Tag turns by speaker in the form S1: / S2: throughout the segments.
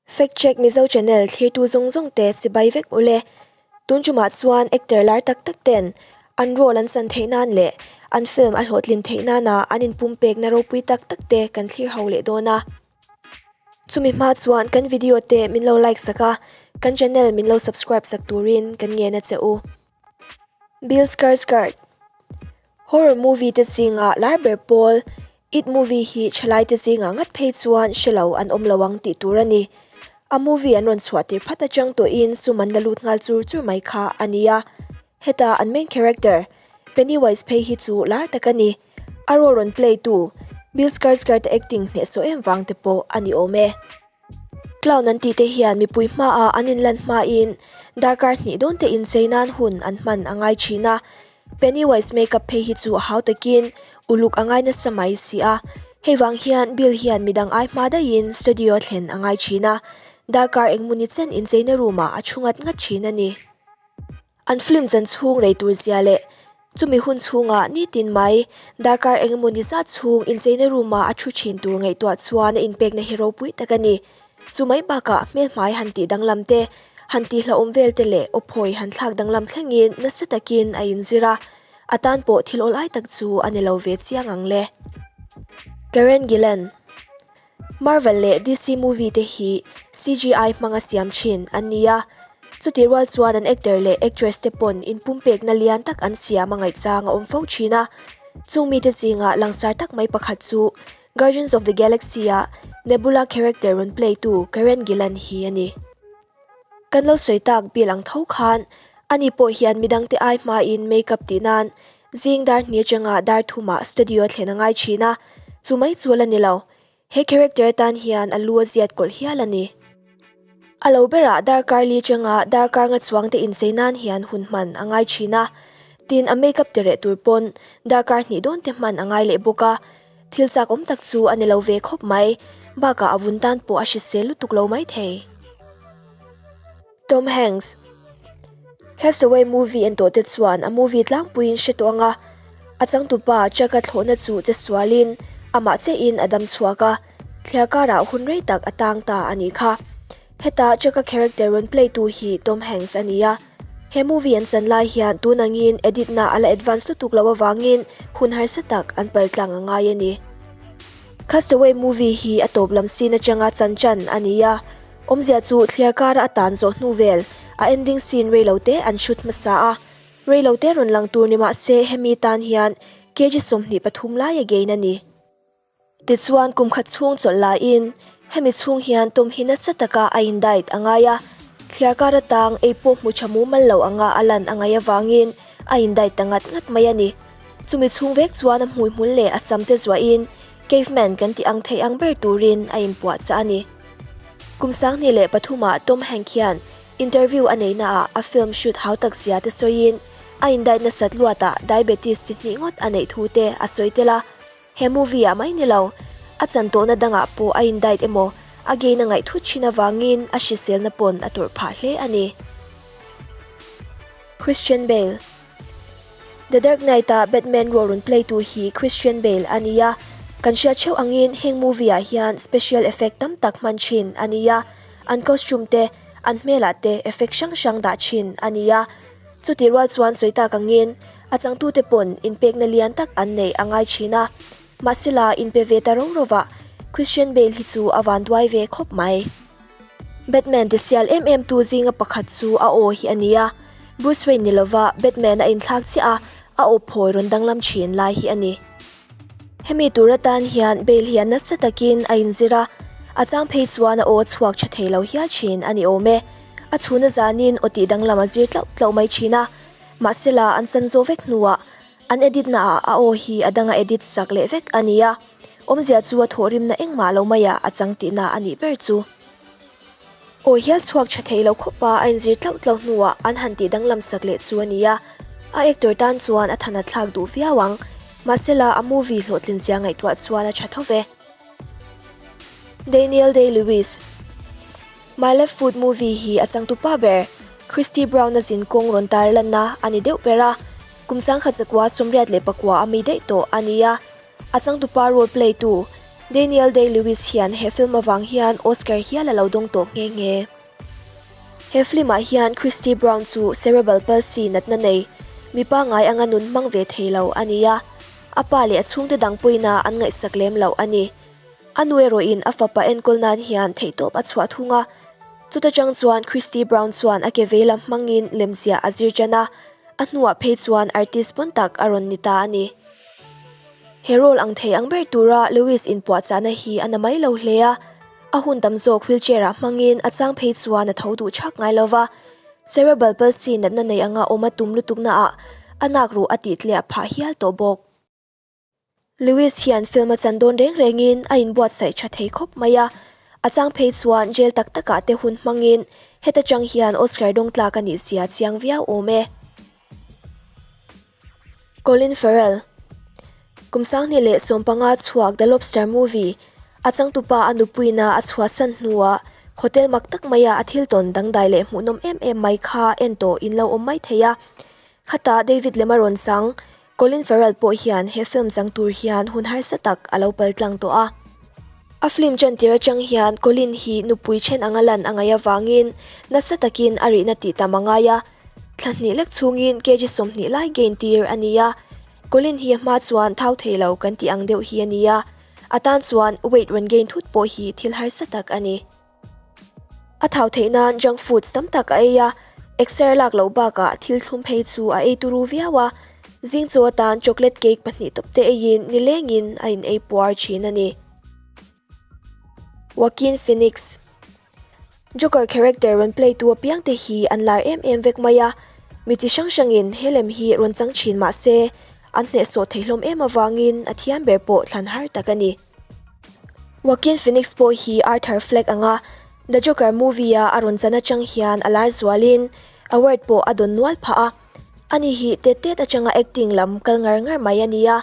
S1: Fact Check Mizo Channel thlirtu zawng zawng te chibai vek ule. Tun tumah chuan actor lar tak tak ten an role an chan theih nan leh an film a hlawhtlin theih nana an inpumpekna ropui tak tak te kan thlir ho leh dawn a. Chumi hma chuan kan video te min lo like sak a, kan channel min lo subscribe sak turin kan ngen a che u. Bill Skarsgård Horror movie te zinga lar ber pawl It movie hi thalai te zingah ngat phei chuan hre lo an awm lo ang tih tur a ni. A movie an rawn chhuah tir phat atang tawhin sum an la lut nghal chur chur mai kha a ni a. Heta an main character Pennywise phei hi chu lar tak a ni. A role rawn play tu Bill Skarsgård a acting hnehsawh em vang te pawh a ni awm e. Clown an tihte hian mipui hmaah an inlan hmain darkar hnih dawn te inchei nan hun an hman a ngai thin a. Pennywise makeup phei hi chu a hau takin uluk a ngai nasa mai si a. Hei vang hian Bill hian midang ai hma daihin studio thlen a ngai thin a, darkar engmawni chen incheina room ah a thu ngat ngat thin a ni. An film chan chhung rei tur zia leh chumi hun chhungah nitin mai darkar engemaw ni zat chhung incheina room ah a thu thin tur ngaihtuah chuan a inpekna hi ropui tak a ni. Chu mai bakah hmelhmai han tih danglam te, han tih hlauhawm vel te leh aw phawi han thlak danglam thlengin nasa takin a inzir a, a tan pawh thil awlai tak chu a ni lo ve chiang ang le. Karen Gillan. Marvel leh DC movie te hi CGI hmanga siam thin an ni a, chutih rual chuan an actor leh actress te pawn inpumpekna lian tak an siam a ngaihchang a awm fo thin a. Chung mite zingah langsar tak mai pakhat chu Guardians of the Galaxy-a Nebula character rawn play tu Karen Gillan hi a ni. Kan lo sawi tak bil ang tho khan ani pawh hian midangte ai hmain makeup tih nan Zing dar hni atanga dar thumah studio thlen a ngai thin a, chu mai chu a la ni lo. He character atan hian a lu a ziat kawlh hial a ni. A lo berah darkar li atanga darkar nga chuang te inchei nan hian hun hman a ngai thin a, tin a makeup ti reh tur pawn darkar hnih dawn te hman a ngai leh bawk a, thil chak awm tak chu a ni lo ve khawp mai, bakah a vun tan pawh a hrisel lutuk lo maithei. Tom Hanks Castaway movie en tawh te chuan a movie tlangpuiin hre tawh ang a, a changtupa truck-a thlawhna chu che sualin amah chiahin a dam chhuak a, thliar karah hun rei tak a tang ta a nih kha. Heta truck-a character rawn play tu hi Tom Hanks a ni a, he movie an chan lai hian tun angin edit na a la advance lutuk loh avangin hun harsa tak an paltlang a ngai a ni. Castaway movie hi a tawp lam scene atanga chan chan a ni a. Awmzia chu thliar kara a tan zawh hnu vel, a ending scene reilote an shoot hmasa a, reilote rawn lang tur ni mah se hemi tan hian kg 23 lai a gain a ni. Tichuan kum khat chhung chawlh laiin hemi chhung hian Tom hi nasa taka a in diet a ngai a, thliar kara tang ei pawh hmu tha mumal lo anga a lan a ngaih avangin a in diet ta ngat ngat mai a ni. Chumi chhung vek chuan a hmuihmul leh a sam te zuahin Caveman kan tih ang theih ang ber turin a inpuahchah a ni. Kum 2003-ah Tom Hanks hian interview a neihnaah a film shoot hau tak zia te sawiin a indaih nasat luatah diabetes chi hnih ngawt a neih thu te a sawi tel a. He movie-ah mai ni lo, a chan tawhna dangah pawh a indait emaw a gain a ngaih thut thin avangin a hriselna pawn a tawrh phah hle a ni. Christian Bale. The Dark Knight-a Batman role rawn play tu hi Christian Bale a ni a, kan hriat theuh angin heng movie-ah hian special effect tam tak hman thin a ni a, an costume te, an hmelah te effect hrang hrang dah thin a ni a. Chutih rual chuan sawi tak angin a changtute pawn inpekna lian tak an neih a ngai thin a, mahsela inpe ve ta ro rovah Christian Bale hi chu a vanduai ve khawp mai. Batman ti sial em em tu zinga pakhat chu a aw hi a ni a, Bruce Wayne ni lova Batman a inthlak chiah a, a aw phawi rawn danglam thin lai hi a ni. Hemi tur atan hian Bale hian nasa takin a inzir a, a chang phei chuan a aw a chhuak tha thei lo hial thin a ni awm e. A chhuna zanin aw tih danglam a zir tlauh tlauh mai thin a, mahsela an chan zawh vek hnuah an edit naah a aw hi a danga edit sak leh vek a ni a. Awmzia chu a thawhrimna engmah lo maiah a chang tihna a nih ber chu. Aw hial chhuak tha thei lo khawpa a inzir tlauh tlauh hnuah an han tih danglam sak leh chu a ni a, a actor tan chuan a than a thlak duh viau ang. Mahsela a movie hlawhtlin zia ngaihtuah chuan a tha tho ve. Daniel Day-Lewis. My Left Foot movie hi a changtupa ber Christy Brown-a zin kawng rawn tar lanna a ni deuh ber a, kum 1989 a mi daih tawh a ni a. A changtupa role play tu Daniel Day-Lewis hian he film avang hian Oscar hial a lo dawng tawh nghe nghe. He film-ah hian Christy Brown chu cerebral palsy natna nei, mi pangngai anga nun hmang ve thei lo a ni a, a pa leh a chhungte dang pawina an ngaihsak lem loh a ni. A nu erawhin a fapa enkawl nan hian theihtawp a chhuah thung a, chuta chang chuan Christy Brown chuan a ke vei lam hmangin lemziah a zir tan a, a hnuah phei chuan artist pawn tak a rawn ni ta a ni. He role ang thei ang ber tura Lewis inpuahchahna hi a na mai lo hle a, a hun tam zawk wheelchair-ah hmangin a chang phei chuan a tho duh chhak ngai lo va, cerebral palsy natna nei anga awm a tum lutuknaah a nak ruh a tihtliah phah hial tawh bawk. Lewis hian film a chan dawn reng rengin a inbuatsaih tha thei khawp mai a, a chang phei chuan jail tak takah te hun hmangin heta chang hian Oscar dawng tlak a nih zia chiang viau awm e. Colin Farrell Kum sanghnih leh sawmpanga chhuak The Lobster movie a changtupa a nupuina a chhuahsan hnuah hotel mak tak maia a thil tawn dangdai leh hmuhnawm em em mai kha en tawh in lo awm mai thei a. Khatah David lema rawn chang Colin Farrell pawh hian he film chang tur hian hun harsa tak a lo pal tlang tawh a. A film chantir atang hian Colin hi nupui then anga lan a ngaih avangin nasa takin a rihna tih tam a ngai a. Thla hnih lek chhungin kg 20 lai gain tir a ni a. Colin hi a hma chuan thau thei lo kan tih ang deuh hi a ni a. A tan chuan weight rawn gain thut pawh hi thil harsa tak a ni. A thau theih nan junk foods tam tak a ei a, exer lak loh bakah thil thlum phei chu a ei turu viau a, zing chaw atan chocolate cake pahnih tawp te eiin nilengin a in ei puar thin a ni. Joaquin Phoenix Joker character rawn play tu apiang te hi an lar em em vek mai a, mi chi hrang hrangin he lem hi rawn chang thin mah se an hnehsawh thei hlawm em avangin a thiam ber pawh thlan har tak a ni. Joaquin Phoenix pawh hi Arthur Fleck anga The Joker movie-a a rawn chan atang hian a lar zualin award pawh a dawn nual phah a. Ani hi tet tet atanga acting lam kal ngar ngar mai a ni a.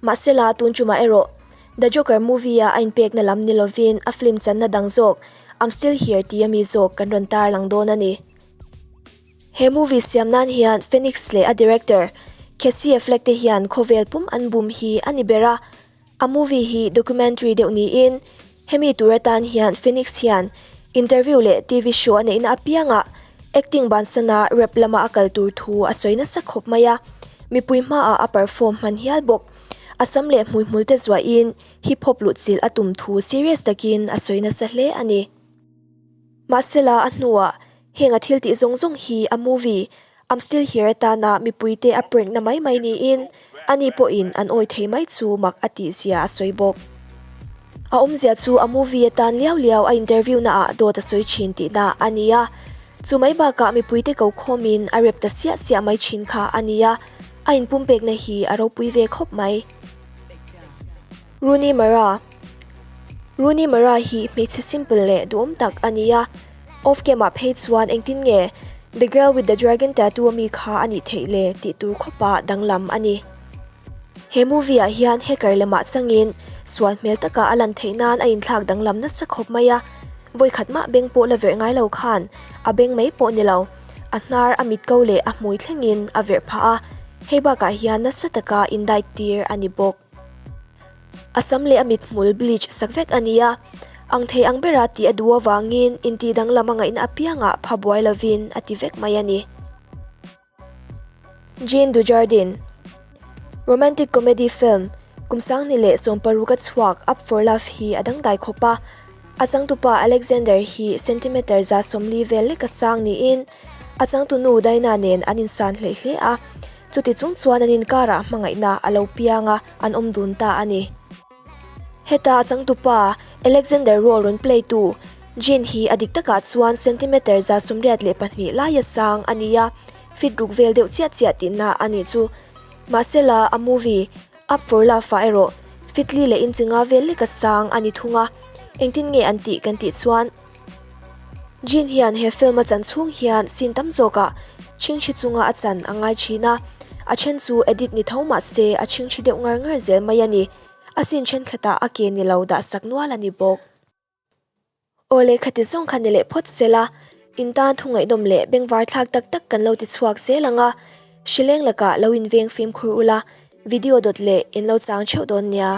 S1: Mahsela tun tumah erawh The Joker movie-a a inpekna lam ni lovin a film channa dang zawk I'm Still Here tih ami zawk kan rawn tarlang dawn a ni. He movie siam nan hian Phoenix leh a director Casey Affleck te hian khawvel pum an bum hi a ni ber a. A movie hi documentary deuh niin, hemi tur atan hian Phoenix hian interview leh TV show a neihna apiangah acting bansana rap lama a kal tur thu a sawi nasa khawp mai a, mipui hmaah a perform hman hial bawk. A sam leh hmuihmul te zuahin hip hop luhchilh a tum thu serious takin a sawi nasa hle a ni. Mahsela a hnuah heng a thil tih zawng zawng hi a movie I'm Still Here atana mipuite a prank na mai mai niin ani pawhin an awi thei mai chu mak a tih zia a sawi bawk. A awmzia chu a movie atan liau liau a interview na ah dawt a sawi thin tihna a ni a, chu mai bakah mipuite ko khawmin a rep ta siah siah mai thin kha a ni a, a inpumpekna hi a ropui ve khawp mai. Rooney Mara Rooney Mara hi hmeichhe simple leh duhawm tak a ni a, off cam ah phei chuan engtin nge The Girl with the Dragon Tattoo ami kha a nih theih le tih tur khawpa danglam a ni. He movie ah hian hacker lemah changin sual hmel taka a lan theih nan a inthlak danglam nasa khawp mai a, vawikhat mah beng pawh la verh ngai lo khan a beng mai pawh ni lo, a hnar a mit ko leh a hmui thlengin a verh phah a, hei bakah hian nasa taka indict tir a ni bawk. A sam leh a mithmul bleach sak vek a ni a, ang thei ang bera tih a duh avangin intih danglam a ngaihna apiangah pha buai lovin a ti vek mai a ni. Jean Dujardin Romantic comedy film kum sanghnih leh sawmparuka chhuak Up For Love hi a dangdai khawp a, a changtupa Alexander hi centimeter 140 vel leka sang niin a changtunu Dinah nen an insan hleih hle a, Chuti chung chuan an inkarah hmangaihna a lo piang a, an awm dun ta a ni. Heta a changtupa, Alexander role rawn play tu, Jean hi a dik takah chuan centimeter 184 laia sang a ni a, fit ruk vel deuh chiah chiah tihna a nih chu. Mahsela, a movie, Up For Love ah erawh fit li leh inchi nga vel leka sang a ni thung a, engtin nge an tih kan tih chuan, Jean hian he film a chan chhung hian scene tam zawkah chhingchhi chunga a chan a ngai thin a, a then chu edit ni tho mah se a chhingchhi deuh ngar ngar zel mai a ni. A scene thenkhatah a ke ni lo dah sak nual a ni bawk. Aw leh khati zawng kha ni leh phawt se la, in tan thu ngaihnawm leh bengvar thlak tak tak kan lo ti chhuak zel ang a, hrileng lakah lo inveng fimkhur ula, video dawt leh in lo chang theuh dawn nia.